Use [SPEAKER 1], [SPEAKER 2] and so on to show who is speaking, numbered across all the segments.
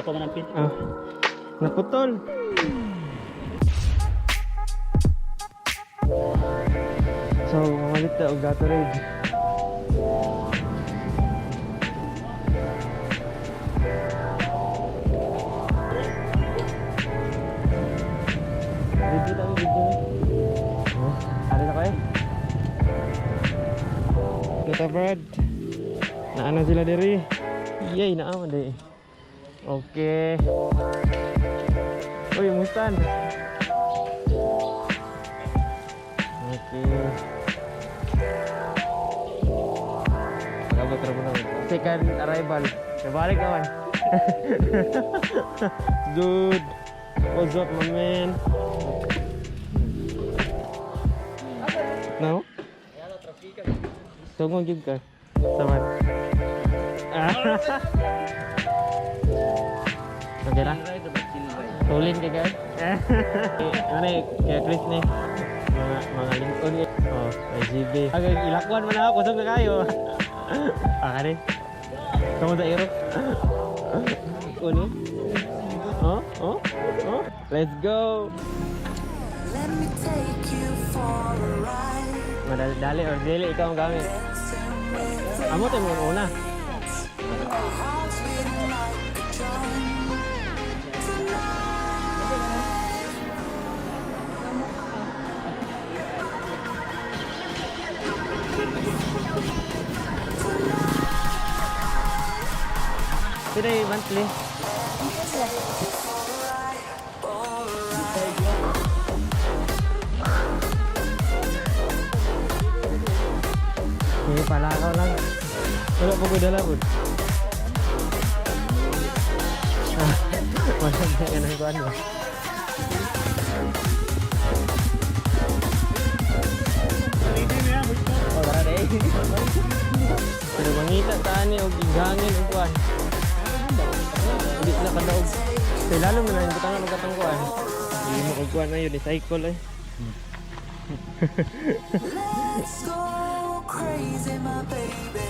[SPEAKER 1] Ako man ang pin.
[SPEAKER 2] Ah. Naputol. So, mamalit ta og Gatorade. Video tayo, video na. Oh, ari na kayo. Kita Brad. Naana sila diri. Yay, naa man di. Okay. Uy, mustan. Okay. Pag-abot ra mo na. Second arrival. Balik naman. Dude. What's up, my man? No? Tungong gyud ka. Saman. Ah. Okay na? Tulin ka guys. Ano eh, kaya Chris ni. Mga lingkod ni. Oh, may GB. Agay, ilakwan man ako, kusog na kayo. Ah, kani. Kamu sa iro. Uni. Oh. Let's go.
[SPEAKER 3] Let me take you for a ride.
[SPEAKER 2] Madali or dili ikaw ang gamit.
[SPEAKER 3] Dancing with the
[SPEAKER 2] Amo tayo mo una.
[SPEAKER 3] lights. Our hearts beat like a drum. Tonight.
[SPEAKER 2] Sino yung monthly? Hindi pala ako lang. Wala po ko dala po. Ah, wala na yan ang kuan ba? Oh, tara day. Pero mangita ta ani og gihangin og kuan. Hindi na kadaog. Kay lalo man ang butangan og katong kuan. Hindi mo og kuan ayo ni cycle ay.
[SPEAKER 3] Let's go crazy, my baby.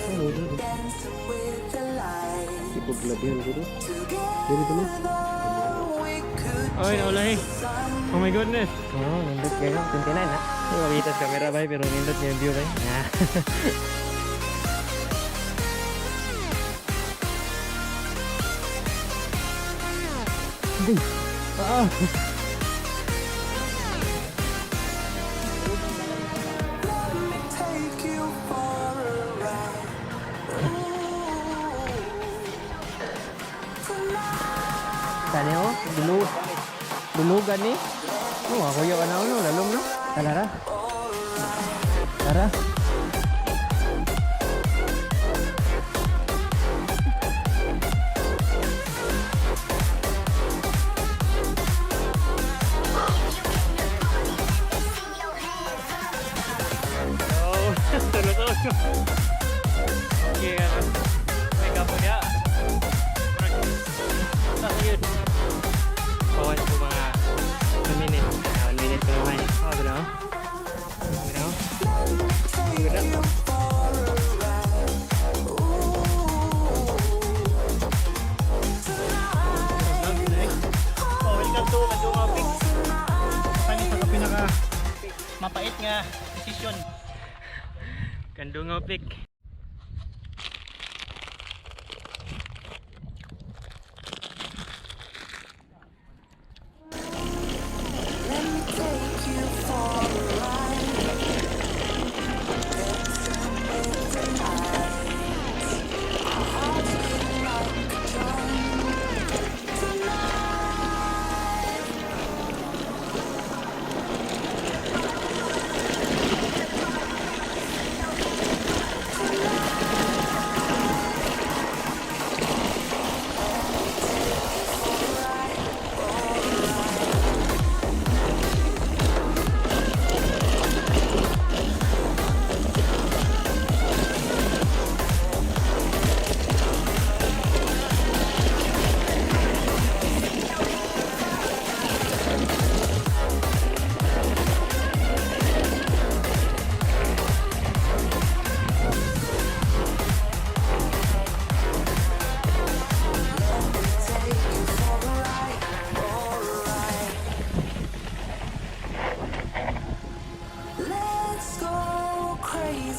[SPEAKER 3] Dancing with the lights. Together we could
[SPEAKER 2] Oy, naulahi.
[SPEAKER 3] chase the sun.
[SPEAKER 2] Oh my goodness. Oh, nindot kayo. 29 na. Hindi makita sa camera bay pero nindot niya yung view bay. Ah. Hindi. Ah.
[SPEAKER 3] Let me take you for a ride. Ooh. Tonight.
[SPEAKER 2] Tani oh, dulu dulugan ni. Oh, ako yung ano no, lalom no. Tara. Tara. Oh, tulog. Okay, ano. May kapo niya. Murag, yun. Pawan ko mga 1 minute. Ah, 1 minute pa naman. Oh, gano'n. Gano'n.
[SPEAKER 3] Take you for a ride. Ooh. Tonight.
[SPEAKER 1] Oh, welcome to Kandungaw Peak. Ano sa pinaka mapait nga desisyon.
[SPEAKER 2] Kandungaw Peak.
[SPEAKER 3] Let me take you for a ride. Dancing with the lights. Our hearts beat like a drum. Tonight.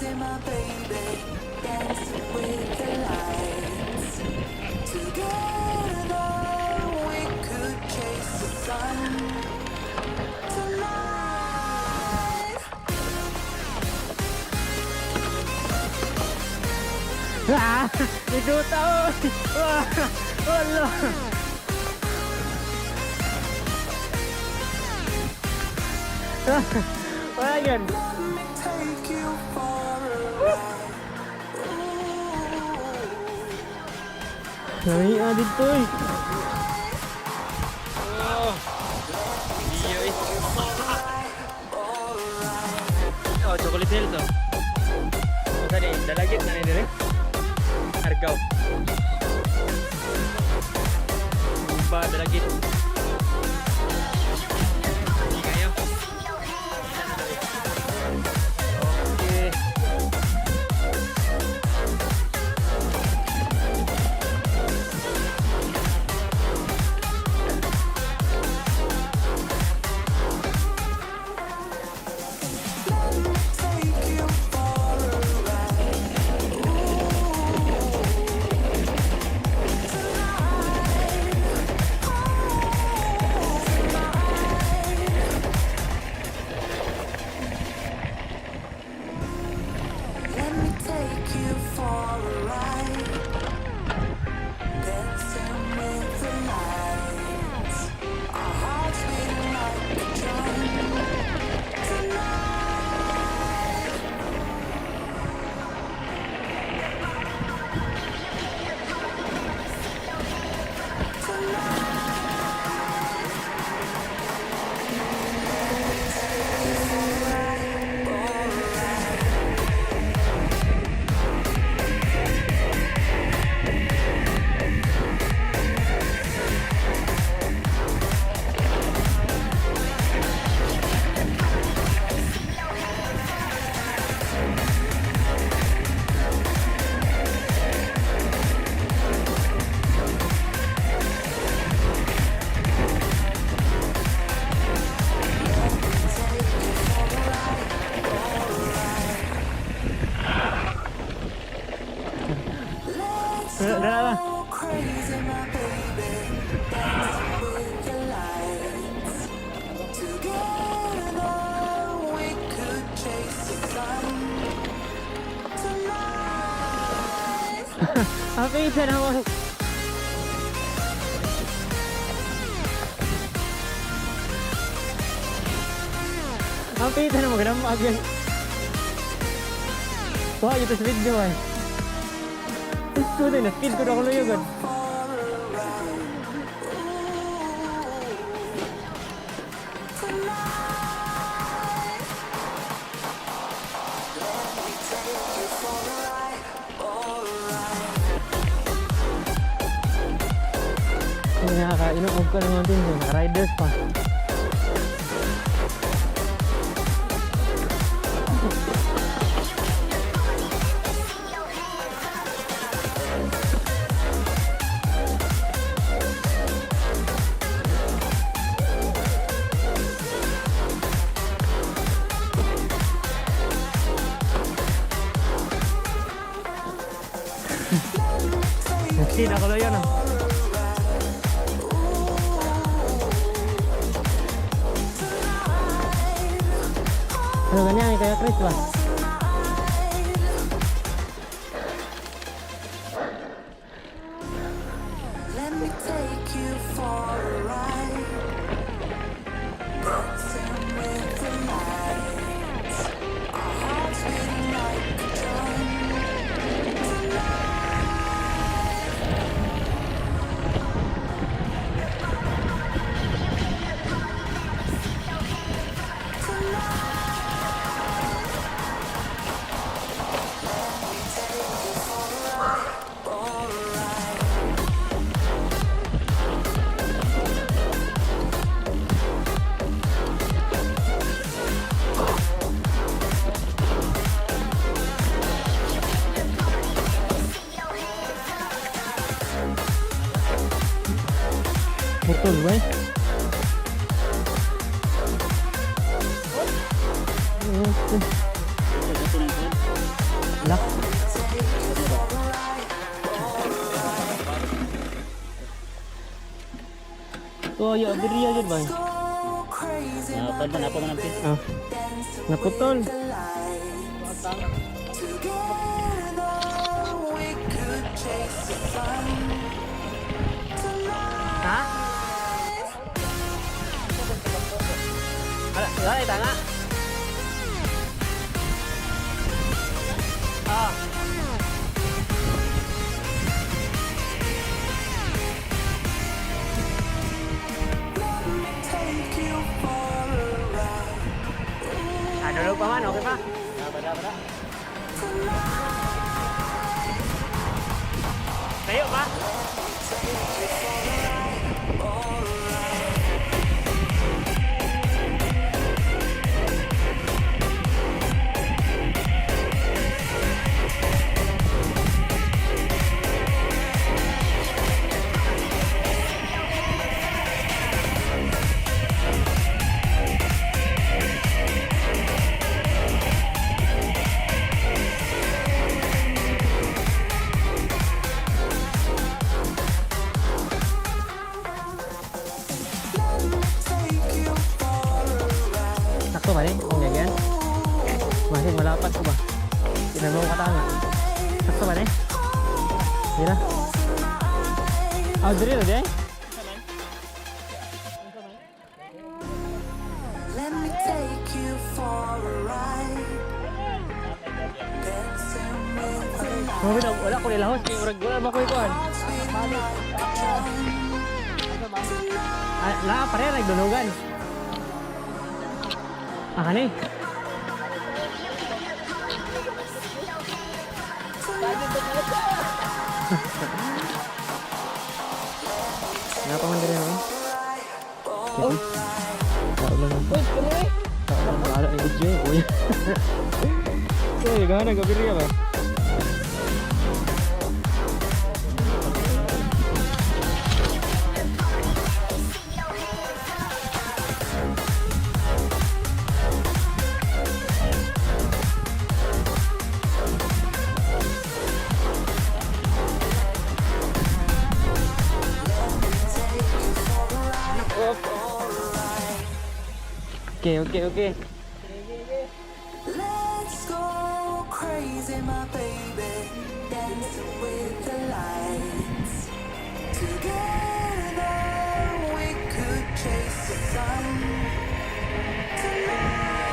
[SPEAKER 3] Crazy, my baby. Dancing with the lights. Together we could chase the sun. Tonight.
[SPEAKER 2] Ah! Iduta oh! Ah! Wala! Ah! Wala yan.
[SPEAKER 3] Let me take you for a ride. Ooh.
[SPEAKER 2] Lami ah dito eh. Oh. Iyo eh. Oh, Chocolate Hill to. Masa ni, Dalagit na ni dire. Argao. Ba Dalagit. Hindi kayo. Okay.
[SPEAKER 3] Let me take you for a ride. Ooh. Tonight. Oh, tonight. Let me take you for a ride. Dancing with the lights. Our hearts beating like a drum. Tonight. Let's
[SPEAKER 2] Dala.
[SPEAKER 3] go crazy, my baby. Dancing with the lights. Together we could chase the sun. Tonight.
[SPEAKER 2] Okay, isa na mo. Ang pita na mo, ganun mo agad. Kuha ito sa video eh. Diyos ko din, na-speed ko na ako luyog.
[SPEAKER 3] For a ride. Ooh. Tonight. Let me take you for a ride. Alright.
[SPEAKER 2] Hindi nakakainom ko ng mountain dew, naka-riders pa. Speed ako lang yun ah. Ano ganyan, kaya Chris ba?
[SPEAKER 3] Let me take you for a ride. Dancing with the lights. Our hearts beating like a drum. Tonight. Let me take you for a ride. Alright.
[SPEAKER 2] Betul, boy. Okay. Lock. Oh, ya, beriya jud ba?
[SPEAKER 3] Go crazy,
[SPEAKER 1] Napan pa, napan man ang pin.
[SPEAKER 2] Ah. Naputol.
[SPEAKER 3] the lights. Together we could chase the sun. Tonight.
[SPEAKER 2] Ha? Wala, wala, tanga. Ah.
[SPEAKER 3] Let me take you for a ride.
[SPEAKER 2] Ah, dulog pa man, okay pa. Tayo pa.
[SPEAKER 3] Let me take you for a ride.
[SPEAKER 2] Sakto ba rin? Kung ganyan? Masih malapat ko ba? Tinanong ka tanga. Sakto ba rin? Hindi na. Ah, diri na di?
[SPEAKER 3] Let me take you for a ride. Dancing with the lights.
[SPEAKER 2] Mabit, wala ko nilahos. Kaya murag wala ba ko ikuan?
[SPEAKER 3] Hearts beat like a drum.
[SPEAKER 2] Ah, naa pare nagdulugan. Ah, kani? Nga pa man diri no? Oh. Tao lang ako. Tao lang wala ni video kuya. Uy, gana gabi ba? Okay.
[SPEAKER 3] Let's go crazy, my baby. Dancing with the lights. Together we could chase the sun. Tonight.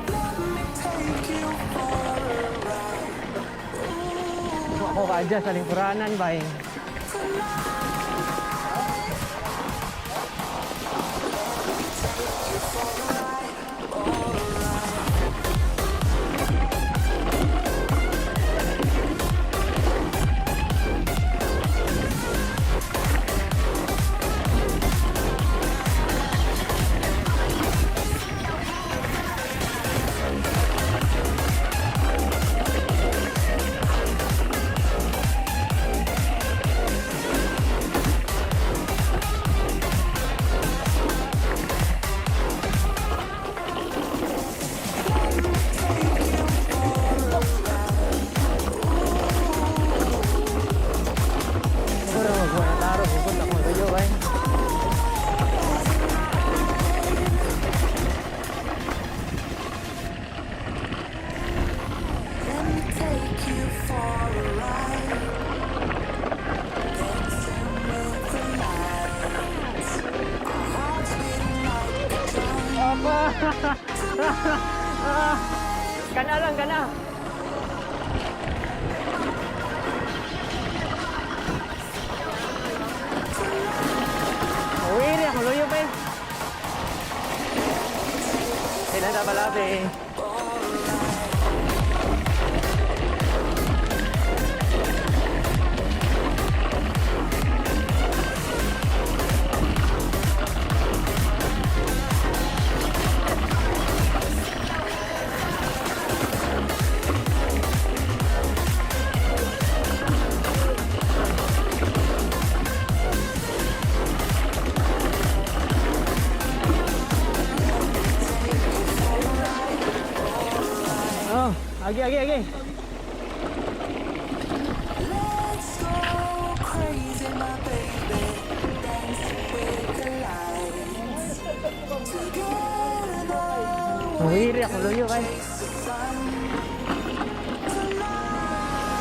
[SPEAKER 3] Let me take you for a ride.
[SPEAKER 2] Ako ka-adjust sa lingkuranan ba eh. Siguro magbuha na taro, bukod ako tuyo ba eh.
[SPEAKER 3] Let me take you for a ride. Dancing with the lights. Our hearts beating like a drum.
[SPEAKER 2] Apa? Kana lang, kana. Uwi rin ako, luyo pa eh. Sila na pala, eh. Oh, agi, agi, agi.
[SPEAKER 3] Let's go crazy, my baby. Dance with the lights. Together,
[SPEAKER 2] Mahiri ako luyo kay.
[SPEAKER 3] chase the sun. Tonight.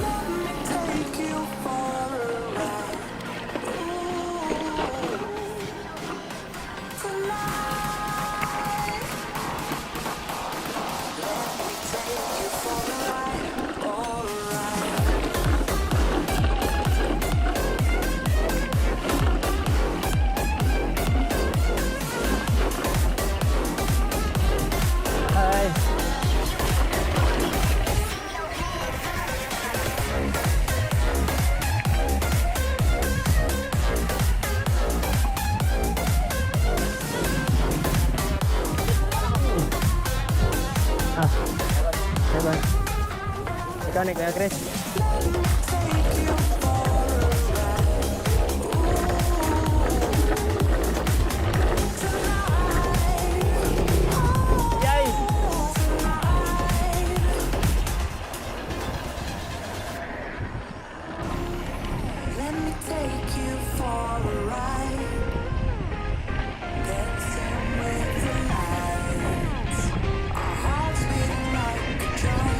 [SPEAKER 3] Let me take you for a ride. Ooh, tonight. Let me take you for a ride, alright.
[SPEAKER 2] Ay. Ah. Bye. Ikaw ni Kuya Chris.
[SPEAKER 3] Let me take you for a ride. Ooh, tonight.
[SPEAKER 2] Yay!
[SPEAKER 3] Tonight. Let me take you for a ride. Dancing with the lights. Our hearts beating like a drum.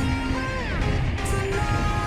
[SPEAKER 3] Tonight.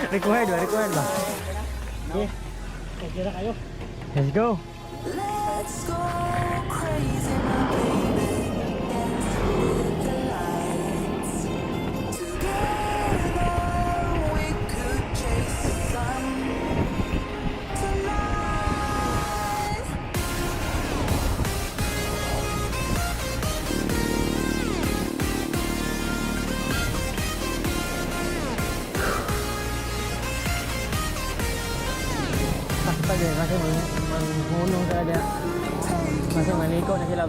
[SPEAKER 2] Required ba? Required ba?
[SPEAKER 1] Okay. Kaya na kayo.
[SPEAKER 2] Let's go.
[SPEAKER 3] Let's go crazy, my baby. Dance with the lights. Together we could chase the sun. Tonight.
[SPEAKER 2] Sakto gyud kasi manghunong talaga. Kasi maliko na sila.